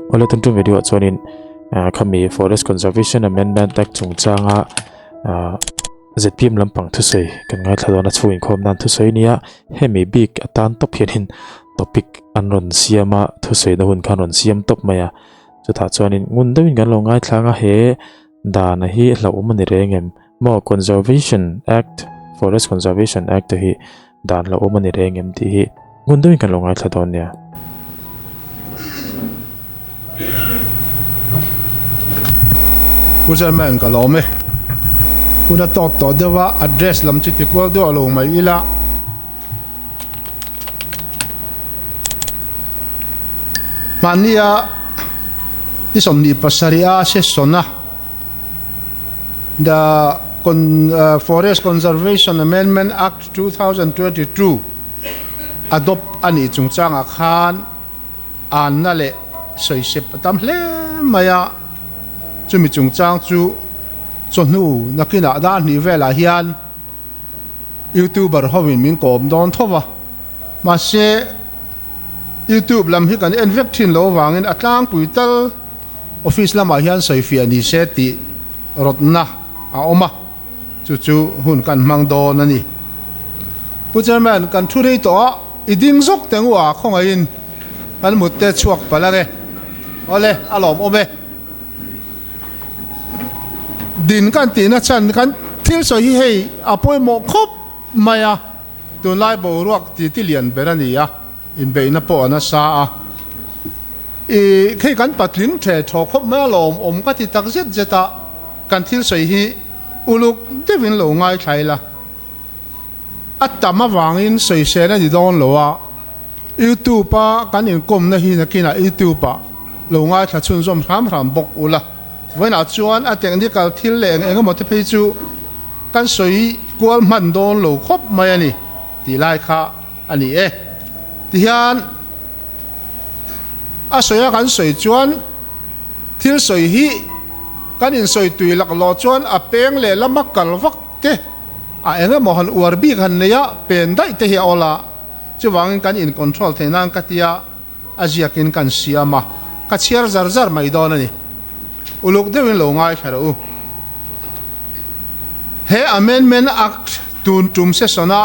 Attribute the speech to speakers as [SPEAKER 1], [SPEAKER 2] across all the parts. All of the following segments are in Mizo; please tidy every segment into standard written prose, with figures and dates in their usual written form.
[SPEAKER 1] Awle tun tum video ah chuanin khami Forest Conservation Amendment Act chungchanga ZPM lampang thusawi kan ngaithla dawn a chhung inkhawm nan thusawi a nia hemi bik atan tawp hianin topic an rawn siam a thusawi na hun khan rawn siam tawp mai a chutah chuanin ngun deuhin kan lo ngaithla ang a he dana hi hlauhawm a ni reng em maw Conservation Act Forest Conservation Act te hi dan hlauhawm a ni reng em tih hi ngun deuhin kan lo ngaithla dawn nia.
[SPEAKER 2] Pu Chairman ka lawm e. Hun a tawk tawh deuh a, address lam chu ti kual deuh a lo mai ila. Mahnia ni 27 a session a the Forest Conservation Amendment Act 2022 adopt a nih chungchangah khan anna leh sawisep a tam hle mai a, chumi chungchang chu chawhnu nakinah dar hnih velah hian youtuber hovin min kawm dawn tho va, mahse youtube lam hi kan en vek thin lo avangin a tlangpui tal office lamah hian sawifiah ni se tih rawtna a awm a. Chu chu hun kan hmang dawn a ni. Pu Chairman, kan thu rei tawh a, i ding zawk teh ngua khawngaihin kan mut te chhuak palh ang e. Awle, a lawmawm e. Din kan tihna chhan kan thil sawi hi hei a pawimawh khawp mai a, tunlai boruak titi lian ber a ni a, inbeihna pawh a nasa a. I khei kan patling the thaw khawp mai a lawmawm ka ti tak zet zet a, kan thil sawi hi uluk deuhin lo ngaithla ila, a tam avangin sawisel a ni dawn lo a, YouTube a kan inkawmna hi nakinah YouTube ah lo ngaithla chhunzawm hram hram bawk ula, vawiinah chuan a technical thil leh eng eng emaw te phei chu kan sawi kual hman dawn lo khawp mai a ni tih lai kha a ni e. Tihian a sawi a kan sawi chuan thil sawi hi kan insawi tui laklawh chuan a peng leh lama kal vak te a eng emaw han uar bik han nei a, pen daih te hi a awl a, chuvangin kan in control theih nan ka tia a ziakin kan siam a, ka chhiar zar zar mai dawn a ni. Uluk deuhin lo ngaithla rawh u. He Amendment Act tun tum session a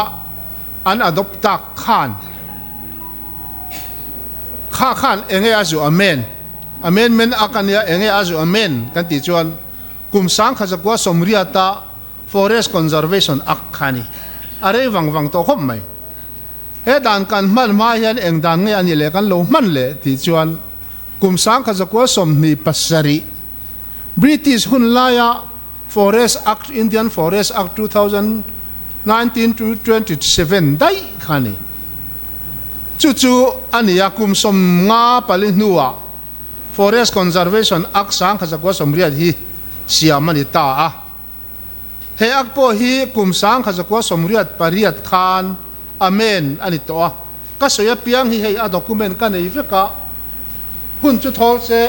[SPEAKER 2] an adopt tak khan kha khan enge a zu amen Amendment Act a nia enge a zu amen kan tih chuan kum sangkhatzakua sawmriata Forest Conservation Act kha a ni. A rei vang vang tawh khawp mai. He dan kan hman hma hian eng dan nge a nih leh kan lo hman leh tih chuan kum 1927 British hun laia Forest Act, Indian Forest Act 2019 27 daih kha a ni. Chu chu a ni a, kum 54 hnuah Forest Conservation Act 1980 hi siam a ni ta a. He Act pawh hi kum 1988 khan amend a ni tawh a. Ka sawi apiang hi hei a document ka nei vek a, hun chu thawl se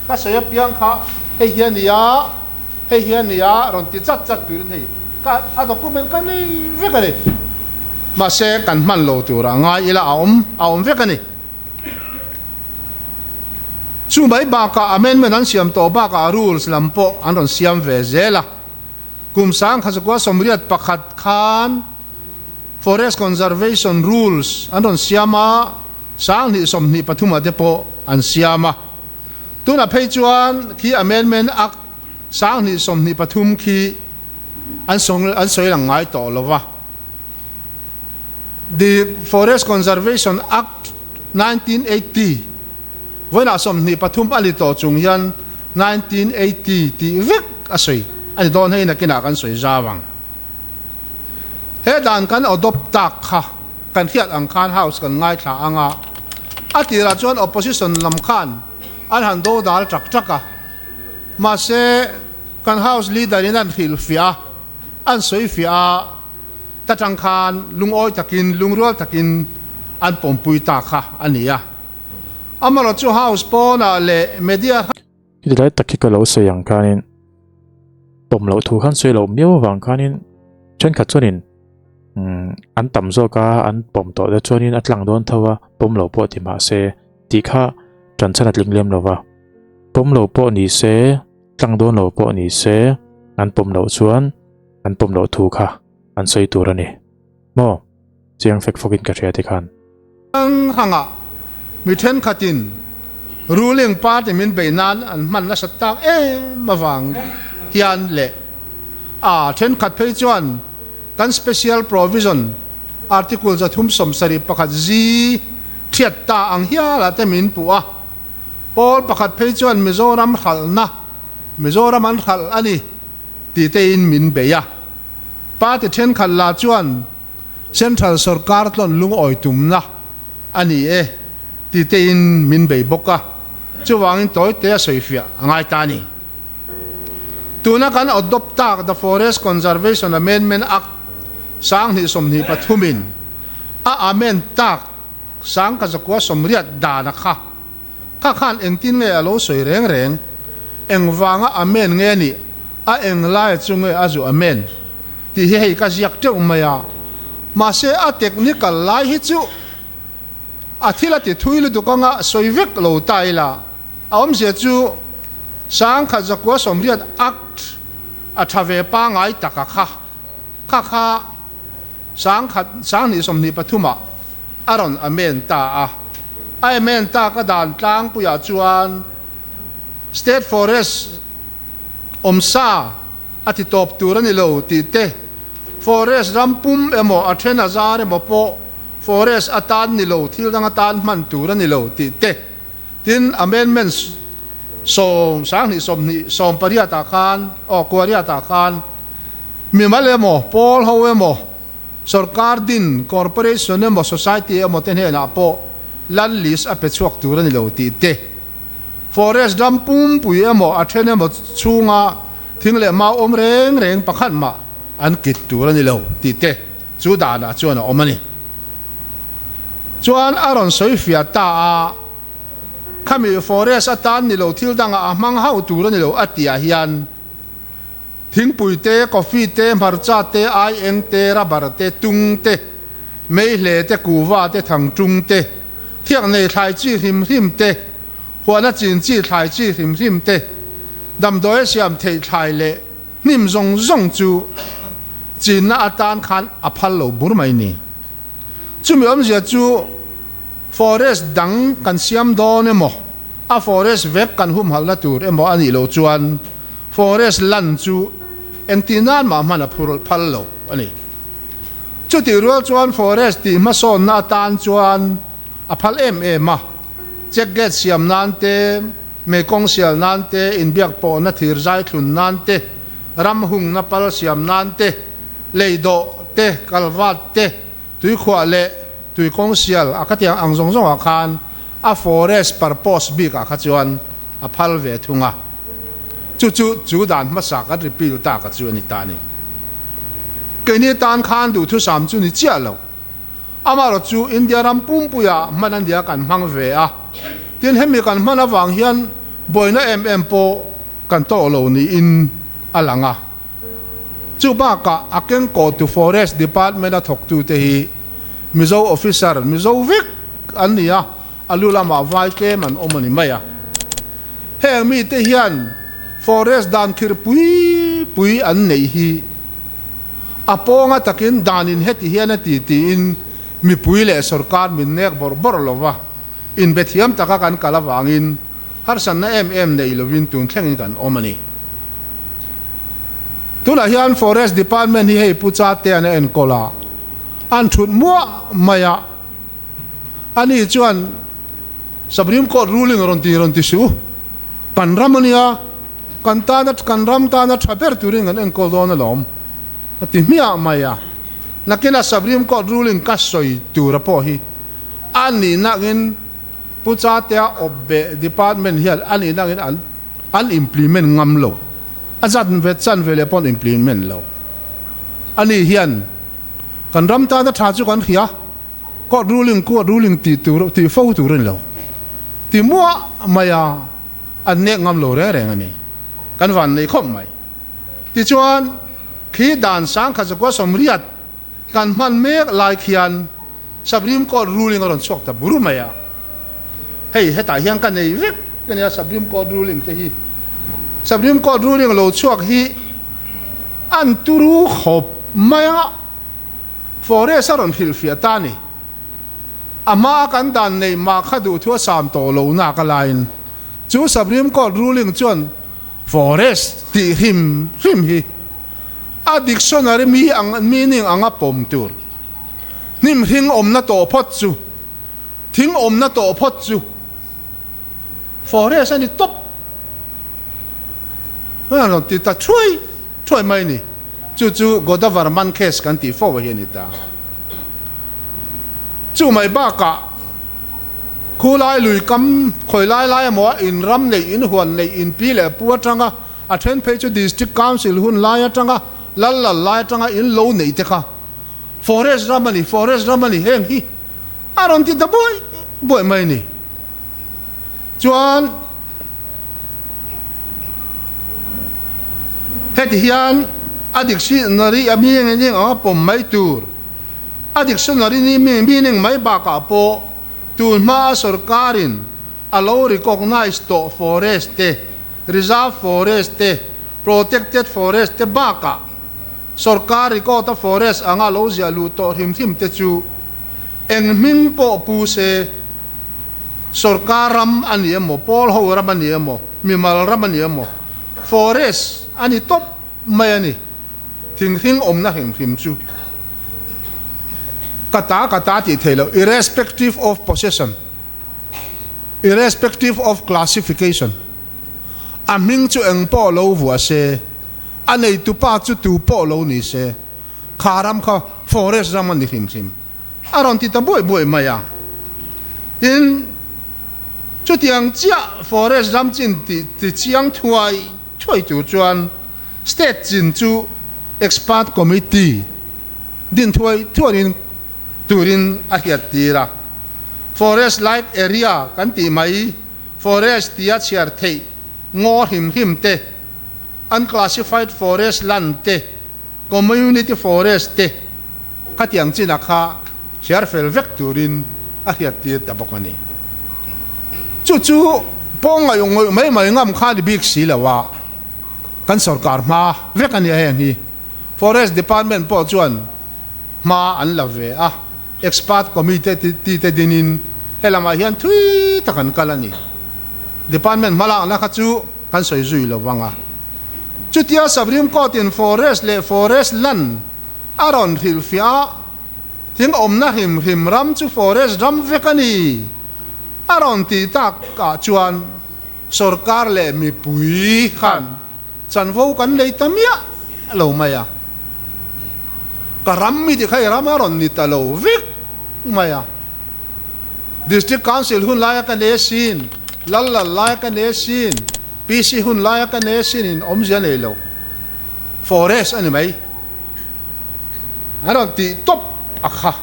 [SPEAKER 2] ka sawi apiang kha hei hi a ni a, hei hi a ni a rawn ti chat chat turin hei ka a document ka nei vek a ni. Mahse kan hman lo turah ngai ila a awm a awm vek a ni. Chu mai bakah amendment an siam tawh bakah rules lam pawh an rawn siam ve zel a. Kum 1981 khan Forest Conservation Rules an rawn siam a, 2023 ah te pawh an siam a. Tunah phei chuan khi Amendment Act 2023 khi an sawi lang ngai tawh lo va. The Forest Conservation Act 1980 vawiinah 23 a ni tawh chung hian 1980 tih vek a sawi a ni dawn hei nakinah kan sawi zau ang. He dan kan adopt tak kha kan hriat ang khan House kan ngaithla ang a, a tirah chuan Opposition lam khan an han do dal tak tak a, mahse kan House Leader in an hrilhfiah a, an sawifiah a, ta tang khan lungawi takin, lungrual takin an pawmpui ta kha a ni a. Amaherawhchu House pawnah leh media.
[SPEAKER 1] Heti lai tak hi ka lo sawi ang khanin pawm loh thu khan sawi loh miau avang khanin thenkhat chuanin umm an tam zawk a an pawm tawh te chuanin a tlang dawn tho a pawm lo pawh ti mahse tih kha tan chhan a tling lem lo va. Pawm lo pawh ni se, tlang dawn lo pawh ni se, an pawm loh chuan an pawm loh thu kha an sawi tur a ni. Maw? Chiang fek fawkin ka hria tikhan.
[SPEAKER 2] Ang hangah mi thenkhatin ruling party min bei nan an hman nasat tak em avang hian leh a thenkhat phei chuan kan special provision article 371 zi thiat ta ang hialah te min puh a, pawl pakhat phei chuan Mizoram hralhna Mizoram an hralh a ni tih tein min bei a, party thenkhat lah chuan Central sorkar tlawn lungawi tumna a ni e ti tein min bei bawk a, chuvangin tawite a sawifiah a ngai ta a ni. Tuna kan adopt tak The Forest Conservation Amendment Act 2023 in a amend tak 1980 dana kha kha khan engtin nge a lo sawi reng reng, engvanga amend nge nih a englai chu nge a zu amend tih hi hei ka ziak teuh mai a, mahse a technical lai hi chu a thil a ti thui lutuk anga sawi vek lo ta ila a awmzia chu 1980 Act a tha ve pangai taka kha kha kha sangkhat 2023 ah a rawn amend ta a, a amend tak a dan tlangpuiah chuan State Forest awmsa a ti tawp tur a ni lo tih te, Forest ram pum emaw a then a zar emaw pawh Forest atan ni lo thil dang atan hman tur a ni lo tih te, tin amendment sawm 20 20 18 ah khan aw kuariat ah khan mimal emaw pawl ho emaw Sorkar din, corporation emaw society emaw te hnenah pawh land lease a pe chhuak tur a ni lo tih te, Forest ram pumpui emaw a then emaw chhunga thing leh mau awm reng reng pakhat mah an kit tur a ni lo tih te chu danah chuan a awm a ni. Chuan a rawn sawi fiah ta a, khami forest atan ni lo thil dangah a hmang hauh tur a ni lo a tihah hian, Thingpui te, coffee te, hmarcha te, aieng te, rubber te, tung te, meihle te, kuva te, thangtung te, thiak nei thlai chi hrim hrim te, huana chin chi thlai chi hrim hrim te, damdawi a siam theih thlai leh hnim zawng zawng chu chinna atan khan a phal lo bur mai ni. Chumi awmzia chu forest dang kan siam dawn emaw, a forest vek kan humhalhna tur emaw a nih loh chuan Forest land chu engti nan mah hman a phur phal lo a ni. Chutih rual chuan forest tih hmasawnna atan chuan a phal em em a, check gate siam nan te, meikawng sial nan te, inbiak pawhna thir zai thlun nan te, ram hungna pal siam nan te, lei dawh te, kalvat te, tuikhuah leh tuikawng sial a khatiang ang zawng zawngah khan a forest purpose bikah kha chuan a phal ve thung a, chu chu chu dan hmasa kan repeal tak a chu a ni ta a ni. Keini tan khan duhthusam chu ni chiah lo. Amaherawh chu India ram pumpuia hman a nia kan hmang ve a, tin hemi kan hman avang hian buaina em em pawh kan tawh lo niin a lang a. Chu bakah a kengkawhtu Forest Department a thawktute hi Mizo officer, Mizo vek an ni a, a lu lamah vai tlem an awm a ni mai a. Heng mite hian forest dan khir pui pui an neih hi a pawnga takin danin heti hian a ti tiin mipui leh sorkar min nek bawrh bawrh lo va, inbe thiam taka kan kal avangin harsatna em em nei lovin tun thlengin kan awm a ni. Tunah hian Forest Department hi hei Pu Chatea'n a enkawl a, an thut muah mai a. Ani chuan Supreme Court ruling rawn ti rawn ti suh. Kan ram a nia, kan tana kan ram tana tha ber turin kan enkawl dawn alawm a ti hmiah mai a. Nakinah Supreme Court ruling ka sawi tura pawh hi a nih nakin Pu Chatea awpbeh department hian a nih nakin an an implement ngam lo. A zat ve chan ve leh pawh an implement lo. Ani hian kan ram tana tha chu kan hria. Court ruling court ruling tih tur tih fo tur a ni lo. Ti muah mai a, an nek ngam lo reng reng a ni. Kan van nei khawp mai. Tichuan, khi dan 1980 kan hman mek lai khian Supreme Court ruling a rawn chhuak ta bur mai a. Hei hetah hian ka nei vek a nia Supreme Court ruling te hi. Supreme Court ruling lo chhuak hi an turu khawp mai a, Forest a rawn hrilhfiah ta a ni. A hmaa kan dan neih mah kha duhthu a sam tawh lo nak a laiin chu Supreme Court ruling chuan Forest tih hrim hrim hi a dictionary mi ang meaning anga pawm tur. Hnim hring awmna tawh phawt chu, thing awmna tawh phawt chu Forest a ni tawp. A rawn ti ta thuai thuai mai a ni. Chu chu Godavarman case kan tih fo hi a ni ta. Chu mai bakah khulai lui kam khawi lai lai emaw in ram neih, in huan neih, in pi leh pu atanga a then phei chu District Council hun lai atanga lal lal lai atanga in lo neih te kha Forest ram a ni, Forest ram a ni heng hi a rawn ti ta buai buai mai a ni. Chuan heti hian a dictionary a meaning anga pawm mai tur, a dictionary ni meaning mai bakah pawh tun hmaa sorkarin a lo recognise tawh forest te, reserve forest te, protected forest te bakah sorkar record a forest anga lo ziah luh tawh hrim hrim te chu eng hming pawh pu se, Sorkar ram a ni emaw, pawl ho ram a ni emaw, mimal ram a ni emaw, forest a ni tawp mai a ni. Thinghring awmna hrim hrim chu ka ta ka ta tih theih loh, irrespective of possession, irrespective of classification, a hming chu eng pawh lo vuah se, a neitupa chu tu pawh lo ni se, kha ram kha forest ram a ni hrim hrim. A rawn ti ta buai buai mai a. Tin, chutiang chiah forest ram chin tih ti chiang thuai thuai tur chuan state chin chu expert committee din thuai thuaiin turin a hriat tir a. Forest life area kan tih mai forest tia chhiar theih ngaw hrim hrim te, unclassified forest land te, Community Forest te khatiang chin a kha chhiar fel vek turin a hriattir ta bawk a ni. Chu chu pawng ngaih ngawih mai mai ngam kha ni bik si lo a, kan sorkar hma vek a nia heng hi. Forest Department pawh chuan hma an la ve a, Expert Committee te dinin helamah hian thui tak an kal a ni. Department hmalakna kha chu kan sawi zui lo vang a. Chutia Supreme Court in Forest leh Forest Land a rawn hrilhfiah a, thing awmna hrim hrim ram chu Forest ram vek a ni a rawn tih tak ah chuan sorkar leh mipui khan chanvo kan nei ta miah lo mai a. Ka ram mi ti kha i ram a rawn ni ta lo vek mai a. District Council hun laia ka ne sin, Lal lal laia ka ne sin, PC hun laia ka ne sin in awmzia nei lo. Forest a ni mai. An rawn tih tawp a kha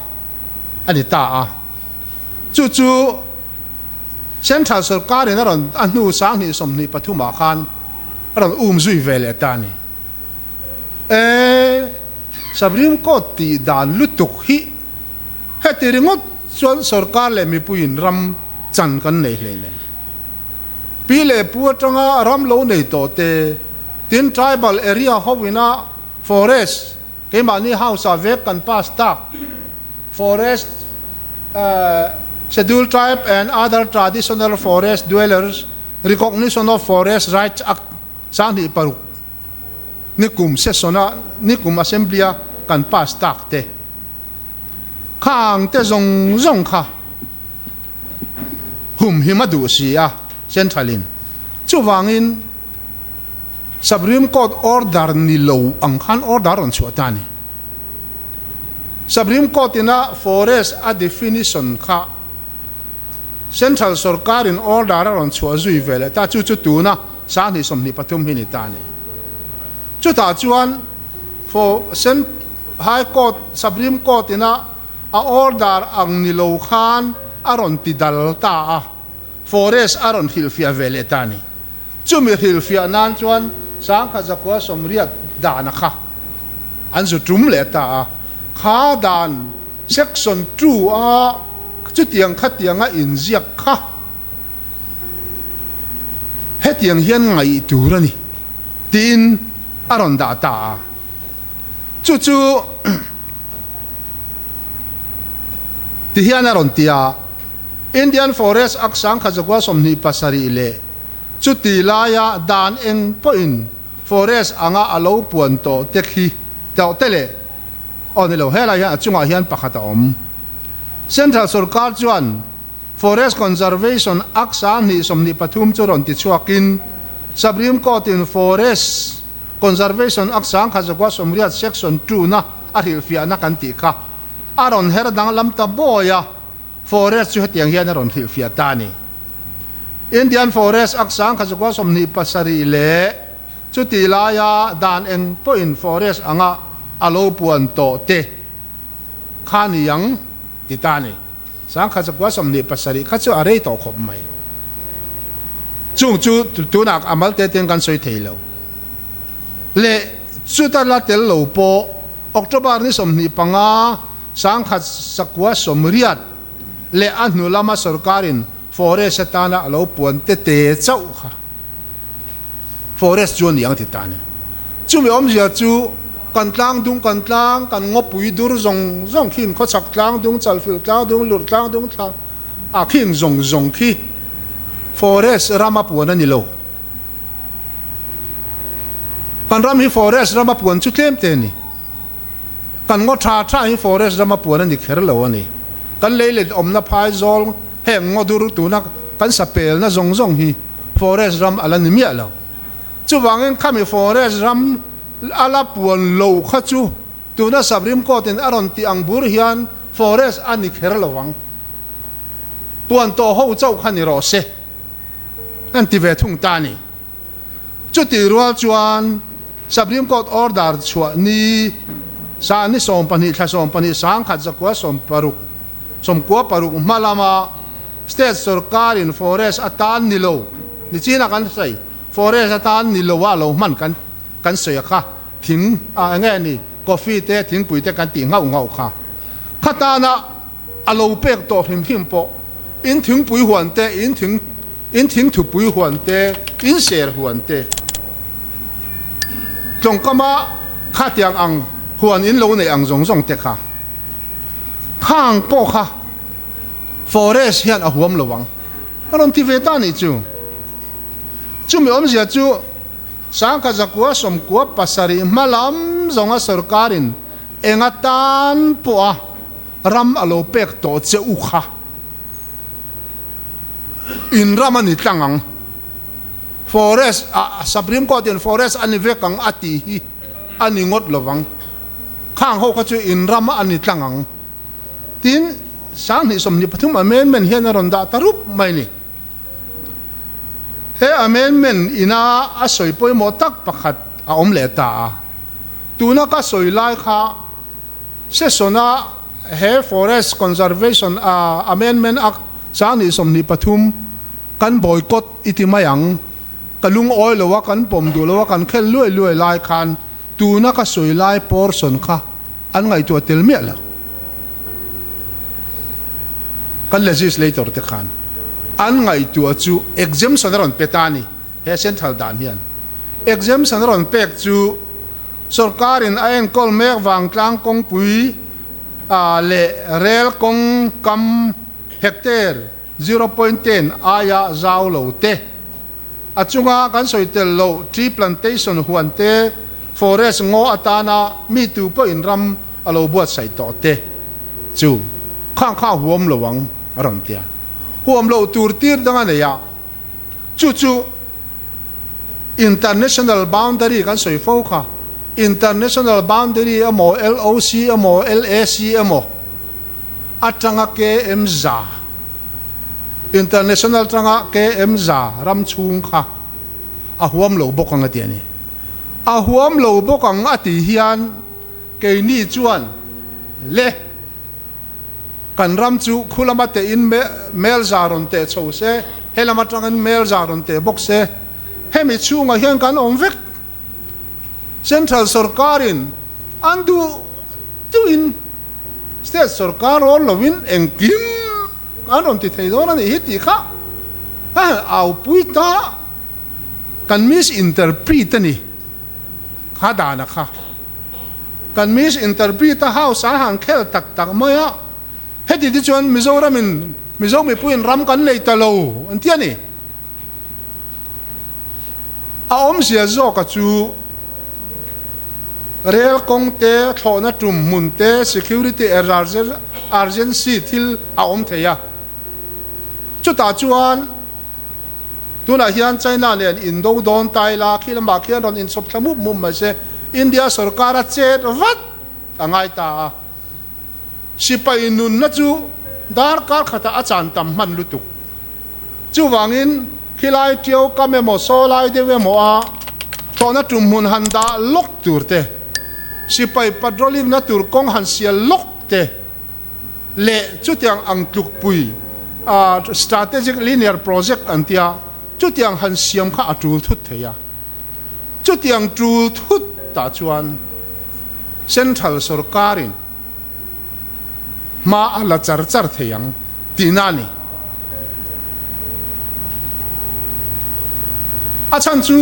[SPEAKER 2] a ni ta a. Chu chu Central sorkar in a rawn a hnu 20 23 ah khan a rawn um zui ve leh ta a ni. E, Supreme Court tih dan lutuk hi Heti ringawt chuan sorkar leh mipuiin ram chan kan nei hlei nen. Pi leh pu atanga ram lo nei tawh te, tin tribal area hoina forest keimahni house ah vek kan pass tak forest Scheduled Tribe and Other Traditional Forest Dwellers Recognition of Forest Rights Act 26 nikum session a nikum assembly a kan pass tak te. Khang te zawng zawng kha humhim a duh si a Central in. Chuvangin Supreme Court order ni lo ang khan order rawn chhuah ta a ni. Supreme Court ina forest a definition kha Central sorkar in order a rawn chhuah zui ve leh ta, chu chu tuna 2023 hi ni ta a ni. Chutah chuan For Cent High Court, Supreme Court ina a order ang ni lo khan a rawn ti dal ta a, Forest a rawn hrilhfiah ve leh ta a ni. Chumi hrilhfiah nan chuan 1980 dana kha an zu tum leh ta a, kha dan Section 2 a chutiang khatianga inziak kha. Hetiang hian ngaih tur a ni, tiin a rawn dah ta a. Chu chu ti hian a rawn ti a, Indian Forest Act 1927 leh chuti laia dan eng pawhin forest anga a lo puan tawh te khi tawh te leh aw ni lo, helai hian a chungah hian pakhat a awm. Central sorkar chuan Forest Conservation Act 2023 chu rawn ti chhuakin Supreme Court-in Forest Conservation Act 1980 Section 2 na a hrilhfiahna kan tih kha a rawn her danglam ta bawi a, Forest chu hetiang hian a rawn hrilhfiah ta a ni. Indian Forest Act 1927 leh chutih laia dan eng pawhin Forest anga a lo puan tawh te kha ni ang ti ta a ni. 1927 kha chu a rei tawh khawp mai. Chung chu tunah a mal te ten kan sawi thei lo. Leh chuta la tel lo pawh October ni 25 1980 leh a hnu lama sorkarin forest atana a lo puan te te chauh kha forest chu a ni ang ti ta a ni. Chumi awmzia chu kan tlang dung kan tlang kan ngawpui dur zawng zawng khi khawchhak tlang dung chalfilh tlang dung lurh tlang dung thla a khing zawng zawng khi forest rama puan a ni lo. Kan ram hi forest rama puan chu tlem te a ni. Kan ngaw tha tha hi forest rama puan a ni kher lo a ni. Kan leilet awmna phai zawl heng ngaw dur tuna kan sapelna zawng zawng hi forest ram a la ni miah lo. Chuvangin khami forest ram a la puan lo kha chu tuna Supreme Court in a rawn tih ang bur hian forest a ni kher lo ang. Puan tawh ho chauh kha ni rawh se an ti ve thung ta a ni. Chutih rual chuan Supreme Court order chhuah ni sa ni 12 thla 12 1960 96 hma lama State sorkarin forest atan ni lo ni china kan sawi forest atan ni lo a lo hman kan kan sawi a kha thing a enge ni coffee te thingpui te kan tih nghauh nghauh kha khatana a lo pek tawh hrim hrim pawh in thingpui huan te in thing in thingthupui huan te in ser huan te tlawngkama khatiang ang huan in lo nei ang zawng zawng te kha khang pawh kha Forest hian a huam lo ang. A rawn ti ve ta nih chu. Chumi awmzia chu 1997 hma lam zawnga sorkarin eng atan pawha ram a lo pek tawh che u kha in ram a ni tlang ang. Forest ah Supreme Court in forest a ni vek ang a tih hi a ni ngawt lo vang. Khang ho kha chu in ram a ni tlang ang. Tin, 2023 amendment hian a rawn dah ta rup mai ni. He amendment ina a sawi pawimawh tak pakhat a awm leh ta a. Tuna ka sawi lai kha session-a he Forest Conservation Amendment Act 2023 kan boycott i ti mai ang, ka lungawi lo a, kan pawm duh lo a, kan khel luai luai lai khan Tuna ka sawi lai portion kha an ngaihtuah tel miah lo. Kan legislator te khan an ngaihtuah chu exemption a rawn pe ta a ni. He central dan hian exemption a rawn pek chu sorkarin a enkawl mek vangtlang kawngpui leh rel kawng kam hectare 0.10 aia zau lo te, a chunga kan sawi tel loh tree plantation huan te, forest ngaw atana mi tu pawhin ram a lo buatsaih tawh te chu khang kha a huam lo ang a rawn ti a. Huam loh tur tir dang a nei a, chu chu international boundary kan sawi fo kha, international boundary emaw LOC emaw LAC emaw, atanga KM za, International atanga KM za ram chhung kha a huam lo bawk ang a ti a ni. A huam lo bawk ang a tih hian keini chuan le kan ram chu khu lama tehin mel za rawn teh chho se, he lam atangin mel za rawn teh bawk se, hemi chhungah hian kan awm vek. Central sorkarin an duh duhin State sorkar rawn lovin engkim an rawn ti thei dawn a nih hi tih kha a han aupui ta. Kan misinterpret a ni kha dana kha. Kan misinterpret a house a han khel tak tak mai a, heti te chuan Mizoramin Mizo mipuiin ram kan nei ta lo an ti a ni. A awmzia zawka chu rel kawng te, thlawhna tum hmun te, security urgency thil a awm thei a. Chutah chuan tunah hian China nen indo dawn ta ila, khi lamah khian rawn inchhawp thla mup mup mai se, India sorkar a chet vat a ngai ta a. Sipai nunna chu darkar khatah a chan tam hman lutuk. Chuvangin, khilai ṭiau kam emaw saw lai deuh emaw a thlawhna tum hmun han dah lawk tur te, sipai patrolling na tur kawng han sial lawk te leh chutiang ang tlukpui a strategic linear project an tia chutiang han siam kha a ṭul thut thei a. Chutiang ṭul thut tah chuan Central sorkarin hma a la char char thei ang tihna a ni. A chhan chu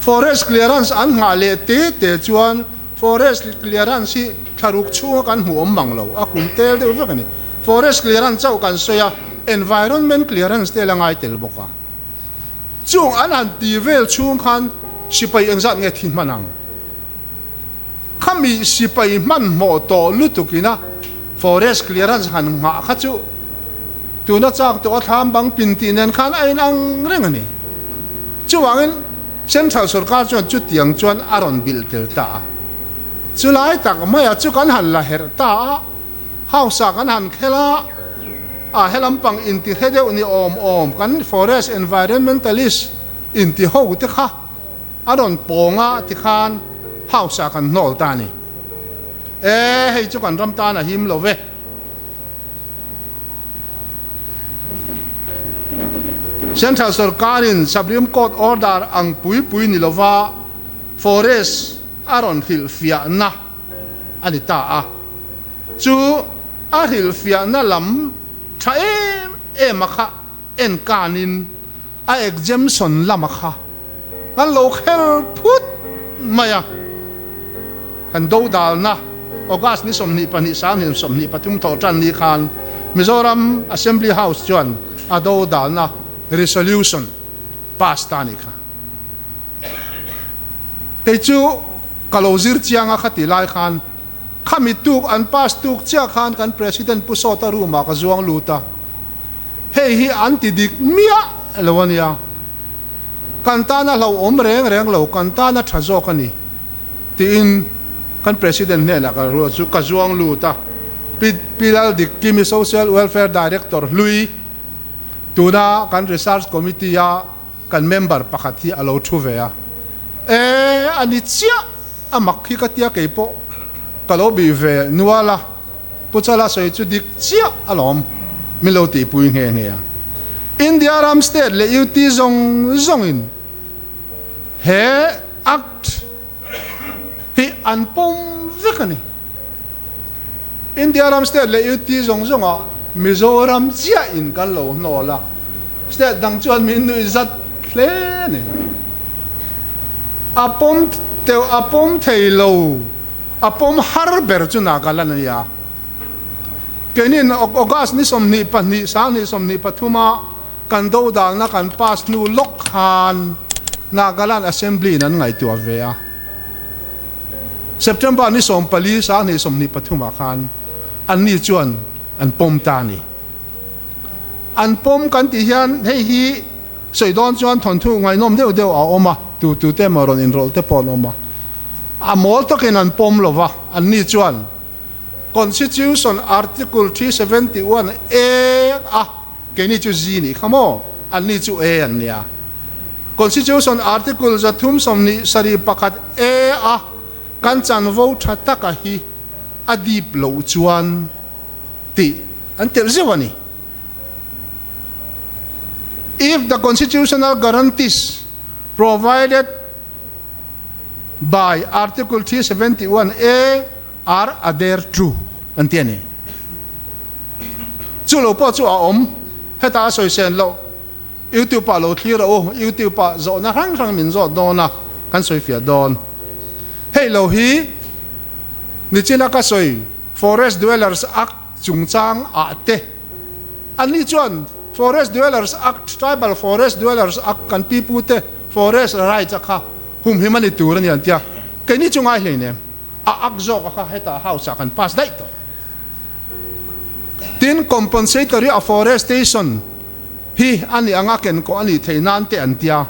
[SPEAKER 2] forest clearance an nghah leh te te chuan forest clearance hi thlaruk chhunga kan hmuh awm mang lo, a kum tel deuh vek a ni. Forest clearance chauh kan sawi a, environment clearance te la ngai tel bawk a. Chung an han ti vel chhung khan sipai engzat nge thi hman ang? Khami sipai hmanhmawh tawh lutuk ina forest clearance han nghah kha chu tuna chak tawh a thlam bang pin tih nen khan a inang reng a ni. Chuvangin Central sorkar chuan chutiang chuan a rawn bilh tel ta a. Chulai tak maia chu kan han la herh ta a, house ah kan han khel a, a helam pang inti hre deuh ni awm awm kan forest environmentalist inti ho te kha, A rawn pawng a tikhan house ah kan hnawl ta a ni. E, hei chu kan ram tan a him lo ve. Central sorkarin Supreme Court order ang pui pui ni lova forest a rawn hrilhfiahna a ni ta a. Chu a hrilhfiahna lam tha em em a kha en kanin a exemption lama kha kan lo kher phut mai a, kan dodalna August ni 22 2023 thawh tan ni khan Mizoram Assembly House chuan a dodalna resolution pass ta a nih kha. Kei chu ka lo zir chiang a khati lai khan khami tuk an pass tuk chiah khan kan President Pu Sawta room ah ka zuang lut a, Hei hi an ti dik miah lo a nia. Kan tana hlauhawm reng reng lo, kan tana tha zawk a ni, tiin kan President hnenah ka ruat chu ka zuang lut a. Pi Pi Laldikkimi Social Welfare Director hlui, tuna kan Research Committee-a kan member pakhat hi a lo thu ve a. E, a ni chiah, a mak hi ka tia keipawh ka lo bih ve nual a. Pu Chala sawi chu dik chiah alawm, min lo tihpui nghe nghe a. India ram state leh UT zawng zawngin he Act hi an pawm vek a ni. India ram state leh UT zawng zawngah Mizoram chiahin kan lo hnawl a, state dang chuan min nuih zat hle a ni. A pawm teuh a pawm thei lo. A pawm har ber chu Nagaland a ni a. Keinin August ni 22, 2023 a kan dodalna kan pass hnu lawk khan Nagaland Assembly in an ngaihtuah ve a. September ni 14, 2023 ah khan anni chuan an pawm ta a ni. An pawm kan tih hian hei hi Sawi dawn chuan thawnthu ngaihnawm deuh deuh a awm a, tu tu te emaw rawn inrawlh te pawh an awm a. A mawl takin an pawm lo va, anni chuan Constitution Article 371 A a, keini chu Z nih kha maw, anni chu A an nia. Constitution Article 371 A a kan chanvo tha taka hi a dip loh chuan tih an telh zeuh a ni. If the constitutional guarantees provided by Article 371 A are adhered to an ti a ni. Chu lo pawh chu a awm, heta a sawi sen loh. YouTube ah lo thlir rawh u, YouTube ah zawhna hrang hrang min zawt dawn a, kan sawi fiah dawn. Hei lo hi nichina ka sawi Forest Dwellers Act chungchang ah te anni chuan Forest Dwellers Act, Tribal Forest Dwellers Act kan pipu te forest rights a kha humhim a ni tur a ni an tia, keini chu ngai hleinem. A ak zawk a kha hetah house ah kan pass daih tawh. Tin, compensatory afforestation hi a nih anga ken kawh a nih theih nan te an tia.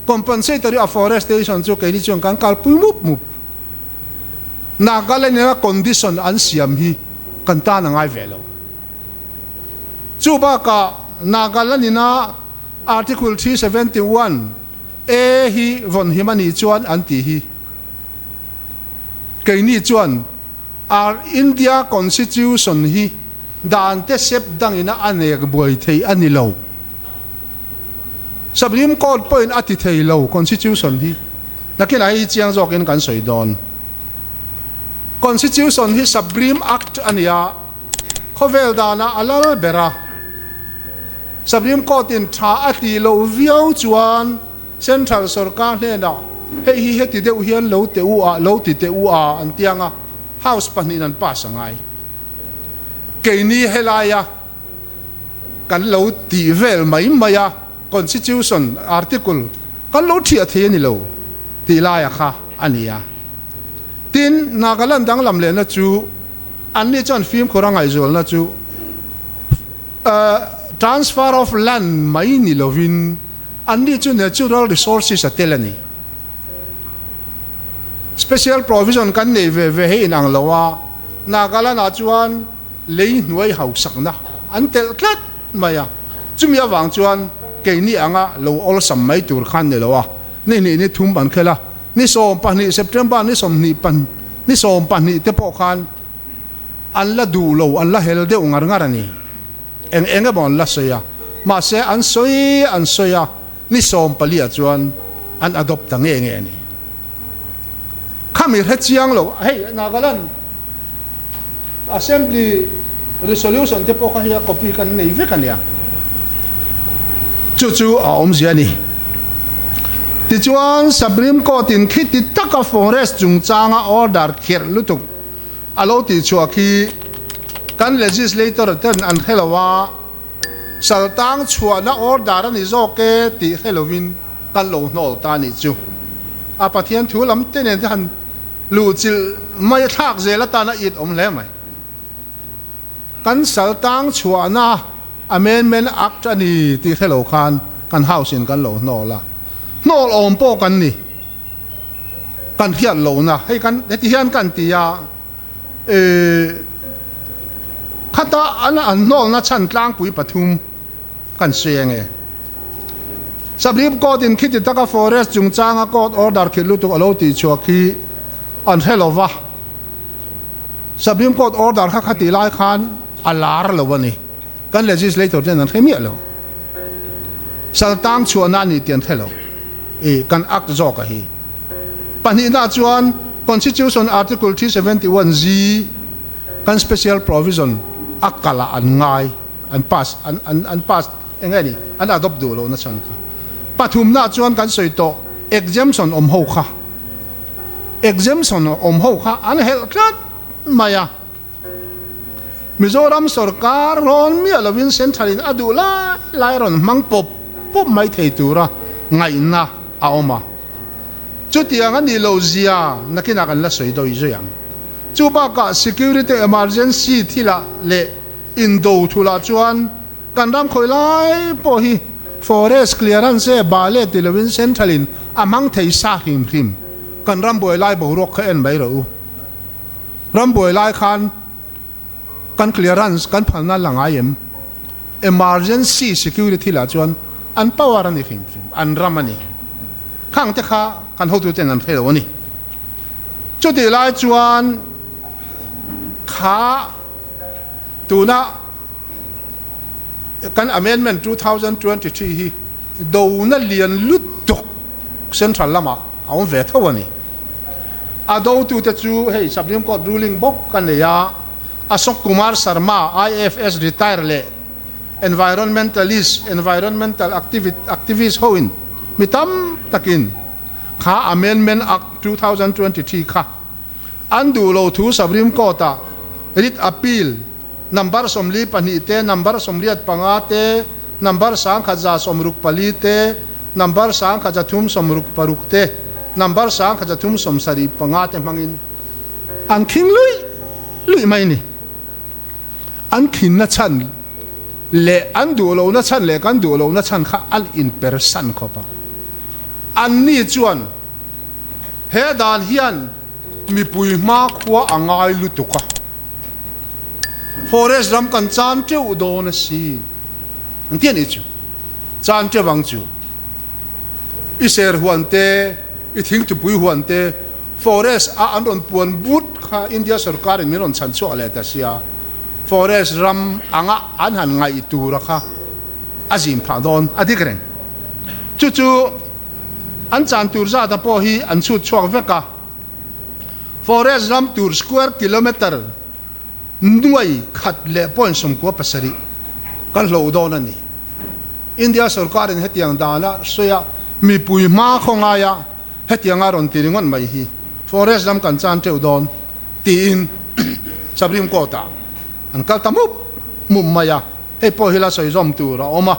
[SPEAKER 2] Compensatory afforestation chu keini chuan kan kalpui mup mup. Nagaland ina condition an siam hi kan tan a ngai ve lo. Chu bakah Nagaland ina Article 371 A hi vawnhim a nih chuan an tih hi. Keini chuan Our India Constitution hi dan te sep dangina a nek buai thei a ni lo. Supreme Court pawhin a ti thei lo Constitution hi. Nakinah hei hi chiang zawkin kan sawi dawn. Constitution hi Supreme Act a ni a, khawvel danah a lal ber a. Supreme Court in tha a tih loh viau chuan Central sorkar hnenah hei hi heti deuh hian lo teh u a, lo ti teh u a an ti ang a, House pahnihin an pass a ngai. Keini helaia kan lo tih vel mai mai a, Constitution article kan lo thiah thei a ni lo tih laia kha a ni a. Tin, Nagaland danglam lehna chu anni chuan fimkhur a ngaihzualna chu transfer of land mai ni lovin, Anni chu natural resources a tel a ni. Special provision kan nei ve ve hi inang lo a, Nagaland ah chuan lei hnuai hausakna an telh tlat mai a, chumi avang chuan keini anga lo awlsam mai tur khan ni lo a, ni hnih ni thum an khel a, ni 12 September ni 20 pan ni 12 te pawh khan an la duh lo, an la hel deuh ngar ngar a ni. Eng eng emaw an la sawi a, mahse an sawi an sawi a, ni 14 ah chuan an adopt ta nge nge a ni. Khami hre chiang lo, hei Nagaland Assembly resolution te pawh kha hei a copy kan nei vek a nia. Chu chu a awmzia a ni. Tichuan Supreme Court in khiti taka forest chungchanga order kherh lutuk A lo tih chhuah khi kan legislator ten an hre lo a, saltang chhuahna order a ni zawk e tih hre lovin kan lo hnawl ta a nih chu. A Pathian thu lam te nen te han luhchilh mai a thlak zel atan a it awm hle mai. Kan saltang chhuahna Amendment Act a ni tih hre lo khan kan House in kan lo hnawl a, hnawl awm pawh kan ni. Kan hriat lohna hei kan heti hian kan ti a, eh khata an an hnawlna chhan tlangpui pathum kan sawi ang e. Supreme Court in khiti taka forest chungchanga court order khilh lutuk a lo tih chhuak hi an hre lo va, Supreme Court order kha khatih lai khan a lar lo a ni, kan legislator ten an hre miah lo. Saltang chhuahna a ni tih an hre lo. I kan act zawk a hi. Pahnihna chuan Constitution Article 371 G kan special provision a kal ah an ngai, an pass, an an an pass eng nge ni, an adopt duh lohna chhan kha. Pathumna chuan kan sawi tawh exemption awm ho kha, exemption awm ho kha an helh tlat mai a. Mizoram sorkar rawn miah lovin Central in a duh lai lai rawn hmang pawp pawp mai thei tura ngaihna a awm a. Chutiang a nih loh zia nakinah kan la sawi dawi zui ang. Chu bakah security emergency thilah leh indo thulah chuan kan ram khawi lai pawh hi forest clearance e bale ti lovin Central in a hmang thei sa hrim hrim. Kan ram buai lai boruak kha en mai rawh u. Rambuai lai khan kan clearance kan phalna la ngai em? Emergency security lah chuan an power a ni hrim hrim, an ram a ni. Khang te kha kan hotu ten an hre lo a ni. Chutih lai chuan kha tuna kan amendment 2023 hi dona lian lutuk central lamah a awm ve tho a ni. A dotute chu hei Supreme Court ruling bawk a nei a, Ashok Kumar Sharma, IFS retire leh Environmentalist, environmental activist hoin mi tam takin kha Amendment Act 2023 kha an duh lo thu Supreme Court ah writ appeal number 42 te, number 85 te, number 1164 te, number 1366 te, number 1375 te hmangin an khing luih luih mai a ni. An khinna chhan leh an duh lohna chhan leh kan duh lohna chhan kha an inpersan khawp a. Anni chuan he dan hian mipui hmakhua a ngai lutuk a, forest ram kan chan teuh dawn a si an ti a nih chu. Chan teuh ang chu i ser huan te, i thingtupui huan te, Forest a an rawn puan but kha India sorkar in min rawn chhan chhuak leh ta sia, forest ram anga an han ngaih tura kha a zin phah dawn a dik reng. Chu chu an chan tur zata pawh hi an chhut chhuak vek a, forest ram tur square kilometre nuai khat leh point 97 kan hloh dawn a ni. India sorkar in hetiang dana sawi a mipui hma khawngaia Hetianga rawn ti ringawt mai hi forest ram kan chan teuh dawn tiin Supreme Court ah an kal ta mup mup mai a, hei pawh hi la sawi zawm tur a awm a,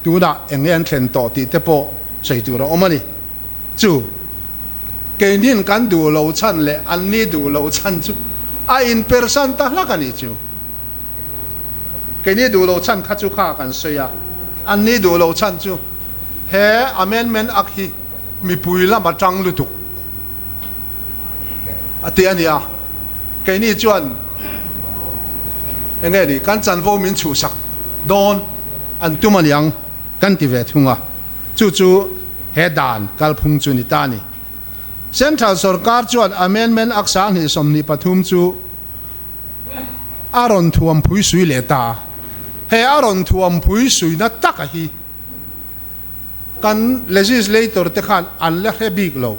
[SPEAKER 2] tunah eng nge an thlen tawh tih te pawh sawi tur a awm a ni. Chu keinin kan duh lo chhan leh anni duh lo chhan chu a inpersan ta hlak a ni chu. Keini duh lo chhan kha chu kha kan sawi a, anni duh lo chhan chu he amendment act hi mipui lam a tang lutuk a ti a nia, keini chuan eng nge ni kan chanvo min chhuhsak dawn an tum a niang kan ti ve thung a, chu chu he dan kalphung chu ni ta a ni. Central sorkar chuan amendment ak 2023 chu a rawn thuam phui sui leh ta a, he a rawn thuam phui suina taka hi Kan legislator te khan an la hre bik lo,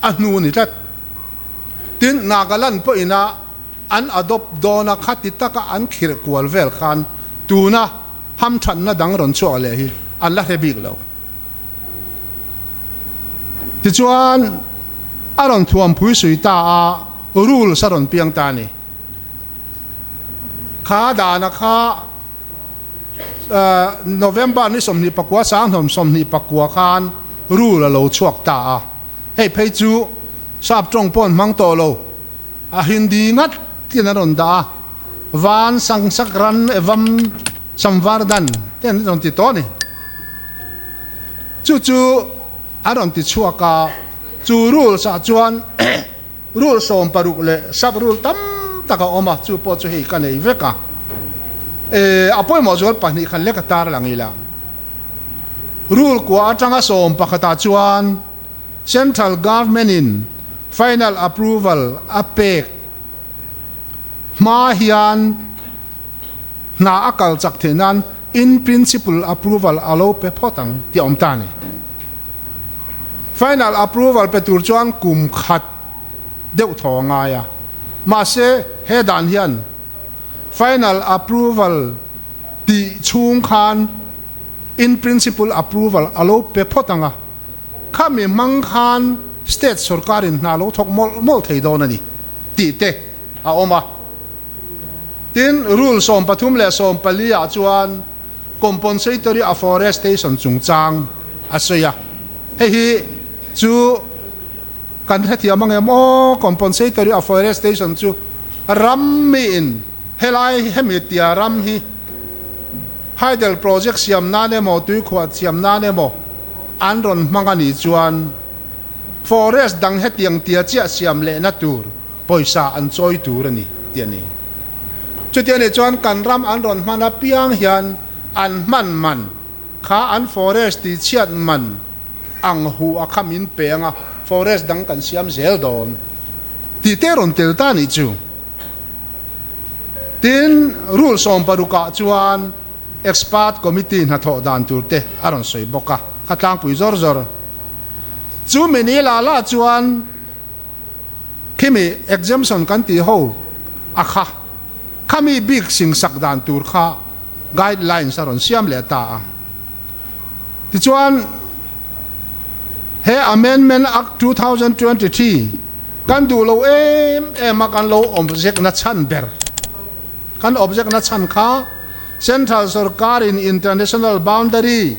[SPEAKER 2] a hnu ni tlat. Tin, Nagaland pawhina an adopt dawna khati taka an khirh kual vel khan tuna hamthanna dang rawn chhuak leh hi an la hre bik lo. Tichuan, a rawn thuampui sui ta a, rules a rawn piang ta a ni. Kha dana kha. November ni 29 2029 khan rule a lo chhuak ta a, hei phei chu sap tawng pawh an hmang tawh lo, a Hindi ngat tin an rawn dah a, Van Sangsakran Evam Samvardan te an rawn ti tawh a ni. Chu chu an rawn ti chhuak a, chu rules ah chuan Rule 60 leh sub rule tam tak a awm a, chu pawh chu hei ka nei vek a. E, a pawimawh zual pahnih khan lek a tar lang ila. Rule kua atanga 11 ah chuan Central Government in final approval a pek hma hian hna a kal chak theih nan in principle approval a lo pe phawt ang tih a awm ta a ni. Final approval pe tur chuan kum khat deuh thaw a ngai a, mahse he dan hian final approval tih chhung khan in principle approval a lo pe phawt ang a, khami hmang khan state sorkarin hna lo thawk mawlh mawlh thei dawn a ni tih te a awm a. Tin, Rule 13 leh 14 ah chuan Compensatory Afforestation chungchang a sawi a, hei hi chu kan hrethiam ang em aw, Compensatory Afforestation chu ram miin helai hemi tia ram hi hydel project siam nan emaw tuikhuah siam nan emaw an rawn hmang a nih chuan forest dang hetiang tia chiah siam lehna tur pawisa an chawi tur a ni tih a ni. Chuti a nih chuan kan ram an rawn hman apiang hian an hman man kha an forest tih chhiat man ang huh a kha min pe anga forest dang kan siam zel dawn tih te rawn tel ta nih chu. Tin, rule 60 ah chuan expert committee hnathawh dan tur te a rawn sawi bawk a, kha tlangpui zawr zawr. Chu mini la la chuan Khimi exemption kan tih ho a kha, khami bik singsak dan tur kha guidelines a rawn siam leh ta a. Tichuan, he Amendment Act 2023 kan duh lo em em a kan lo object na chhan ber, kan object na chhan kha Central sorkarin International Boundary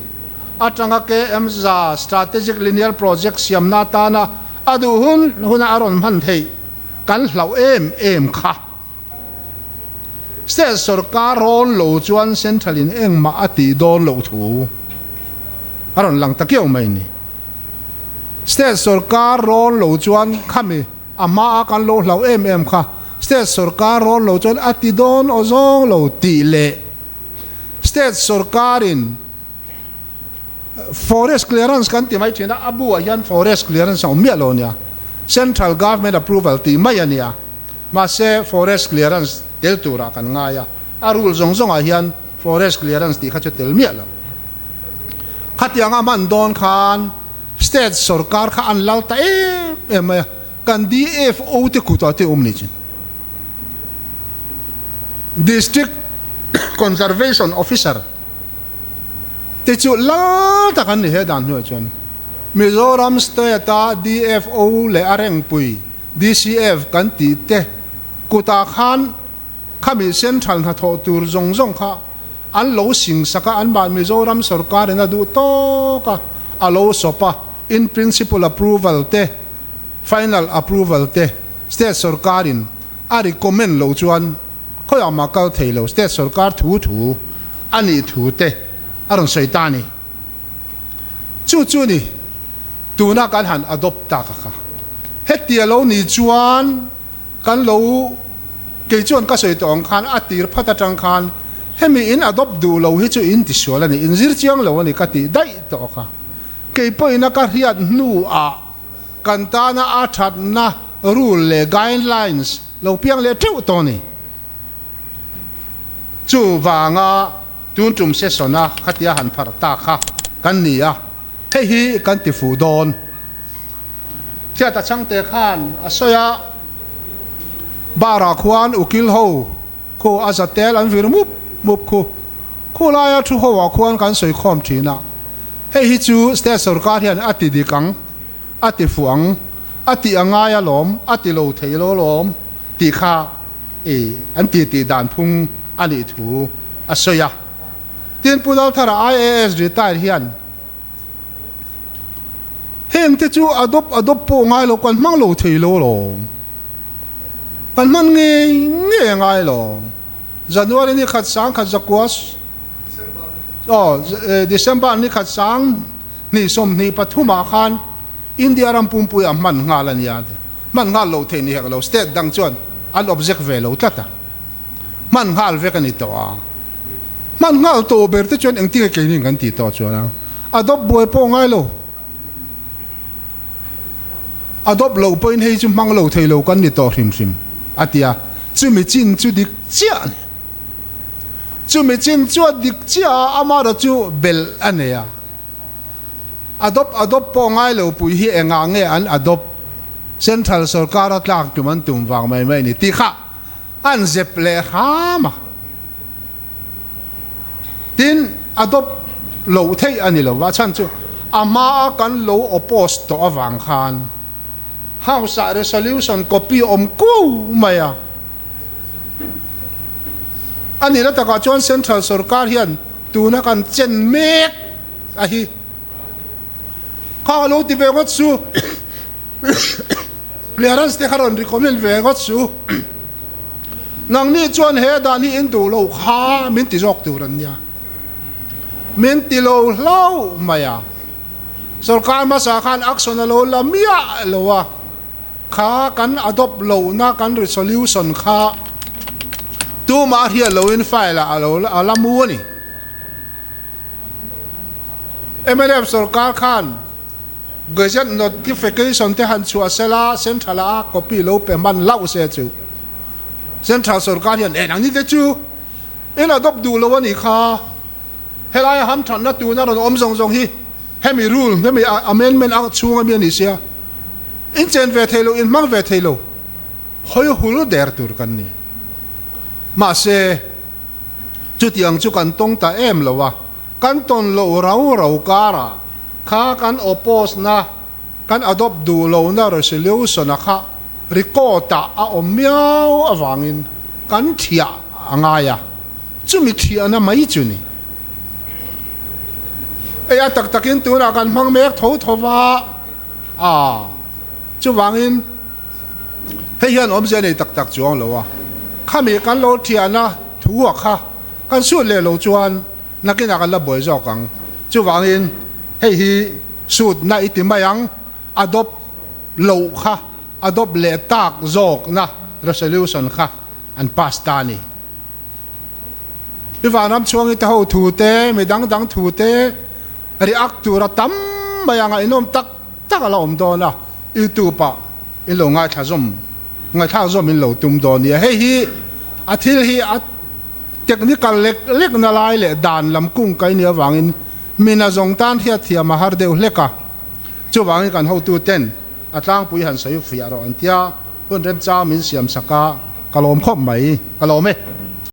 [SPEAKER 2] atanga KM za Strategic Linear Project siamna atana a duh hun huna a rawn hman theih kan hlauh em em kha. State sorkar rawn lo chuan Central in engmah a tih dawn loh thu a rawn lang ta kiau mai ni. State sorkar rawn lo chuan khami a hma a kan lo hlauh em em kha State sorkar rawn lo chuan a ti dawn aw zawng lo tih leh State sorkar in Forest clearance kan ti mai thin a, a bu ah hian forest clearance a awm miah lo a nia, Central Government approval tih mai a nia. Mahse forest clearance tel turah kan ngai a, a rule zawng zawngah hian forest clearance tih kha chu tel miah lo. Khatianga hman dawn khan state sorkar kha an lal ta em em mai a, kan DFO te kutah te awm ni chin. District Conservation Officer te chu lal tak an ni he dan hnuaiah chuan Mizoram state a DFO leh a rengpui DCF kan tih te kutah khan khami central hnathawh tur zawng zawng kha an lo sing sak a, anmah Mizoram sorkarin a duh tawk a, a lo sawp a, in principle approval te, final approval te state sorkarin a recommend loh chuan khawiah mah kal thei lo, state sorkar thu thu a nih thu te a rawn sawi ta a ni. Chu chu ni tuna kan han adopt tak a kha. Hetia lo ni chuan kan lo kei chuan ka sawi tawh ang khan a tir phat atang khan hemi in adopt duh lo hi chu in tisual a ni, in zir chiang lo a ni ka tih daih tawh a kha. Kei pawhin a ka hriat hnuah kan tana a thatna rule leh guidelines lo piang leh teuh tawh a ni. Chuvanga Tun tum session a khatia han pharh ta kha kan ni a, hei hi kan ti fuh dawn. Thiata changte khan a sawi a, bar ah khuan ukil ho khu a za tel an vir mup mup khu, khu laia thu ho ah khuan kan sawi khawm thin a, hei hi chu state sorkar hian a ti dik ang, a ti fuh ang, a tih a ngai alawm, a ti lo thei lo alawm tih kha i an ti tih dan phung a nih thu a sawi a. Tin, Pu Lalthara IAS retire hian heng te chu adopt adopt pawh ngai lo kan hmang lo thei lo alawm, kan hman ngei ngei a ngai lo. January ni khat sang khat zakua aw December ni khat sang hnih 23 ah khan India ram pumpui a hman nghal a nia, hman nghal lo thei ni hek lo, state dang chuan an object ve lo tlat a. Hman nghal vek a ni tawh a, hman nghal tawh ber te chuan engtin nge keini kan tih tawh chuan a, a dawp buai pawh ngai lo, a dawp loh pawhin hei chu hmang lo thei lo kan ni tawh hrim hrim a ti a, chumi chin chu dik chiah a ni. Chumi chin chu a dik chiah a, amaherawh chu belh a nei a, a dawp a dawp pawh ngai lo pui hi engah nge an a dawp Central sorkar a tlak tum an tum vang mai mai a ni tih kha. An zep leh hram a, tin a dawp loh theih a ni lo va, a chhan chu a hmaa kan lo oppose tawh avang khan House ah resolution copy awm kuau mai a, a nihna takah chuan Central sorkar hian tuna kan chen mek a hi kha a lo ti ve ngawt chu. Clearance te kha rawn recommend ve ngawt su. Nangni chuan he dan hi in duh lo kha min ti zawk tur an nia. Min ti lo hlauh mai a. Sorkar hmasa khan action a lo la miah lo a. Kha kan adopt lohna kan resolution kha tumah hriat loin file ah a lo a la mu a ni. Mnf sorkar khan Gazette notification te han chhuah sela Central ah copy lo pe hman hlauh se chu Central sorkar hian en ang ni te chu in adopt duh lo a nih kha. Helai a hamthatna tuna rawn awm zawng zawng hi hemi rule hemi amendment a chhung ami a ni sia in chen ve thei lo in hmang ve thei lo hawi hul der tur kan ni. Mahse. Chutiang chu kan tawng ta em lo a, kan tawn loh rau rau karah kha kan oppose na, kan adopt duh lohna resolution a kha record ah a awm miau avangin kan thiah a ngai a, chumi thiahna mai chu ni. Ei a tak takin tunah kan hmang mek tho tho va a, chuvangin hei hian awmzia nei tak tak chuang lo a, khami kan lo thiahna thu a kha kan sut leh lo chuan nakinah kan la buai zawk ang. Chuvangin hei hi sutna i ti mai ang, adopt loh kha adopt leh tak zawkna resolution kha an pass ta a ni. I vanram chhuangi te ho thu te, mi dang dang thu te react tur a tam mai a, ngaihnawm tak tak a la awm dawn a, YouTube ah in lo ngaithla zawm, ngaihthlak zawm in lo tum dawn nia. Hei hi a thil hi a technical lek lek na lai leh dan lam kung kai nia vangin mina zawng tan hriat thiam a har deuh hlek a, chuvangin kan hotu ten a tlangpui han sawi fiah rawh an tia, hun remchang min siam sak a, ka lawm khawp mai, ka lawm e.